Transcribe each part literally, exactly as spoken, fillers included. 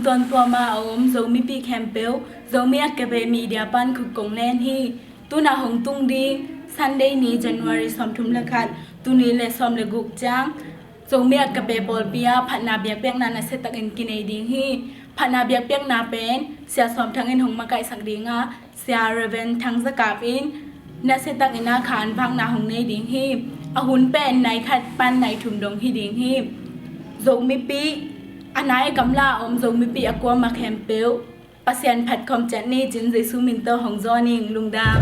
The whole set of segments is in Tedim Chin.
Tuamtuam a om Zomi pi khempeuh Zomi Akkape Media pan khut kong len hi. Tuna hong tung ding Sunday ni January sawmthum le khat, tuni le sawm le guk ciang Zomi Akkape pawlpi ah phatna biakpiakna nasia takin kinei ding hi. Phatna biakpiakna pen Sia Sawm Thang in hong makaihsak ding a, Sia Reverend Thang Za Kap in nasia takin a khanvakna hong nei ding hi. A hun pen nai khat pan nai thum dong hi ding hi. Zomi pi, a nai gamla a om Zomi pi a kuama khempeuh Pasian phat khawm ciat ni cin Jesu min tawh hong zawn ing. Lungdam.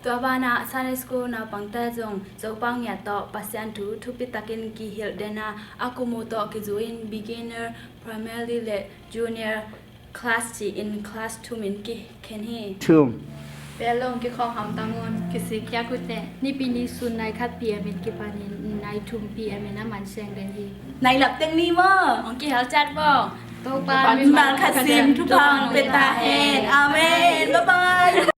Tua banah Sunday School naupangte zong Zopa ngiat tawh Pasian thu thupi takin kihilh den a, a kum uh tawh kizu in beginner, primary le junior class ci-in class thum in kikhen hi. Thum. Bel long kikhawng hamtang un. Kisikhiak uh teh. Nipi ni sun nai khat P M in kipanin nai thum P M in a man seng den hi. Nai lap teng ni maw? Hong kihel ciat maw? Topa mimal khat sim thupha hong pia ta hen. Amen. Bye bye.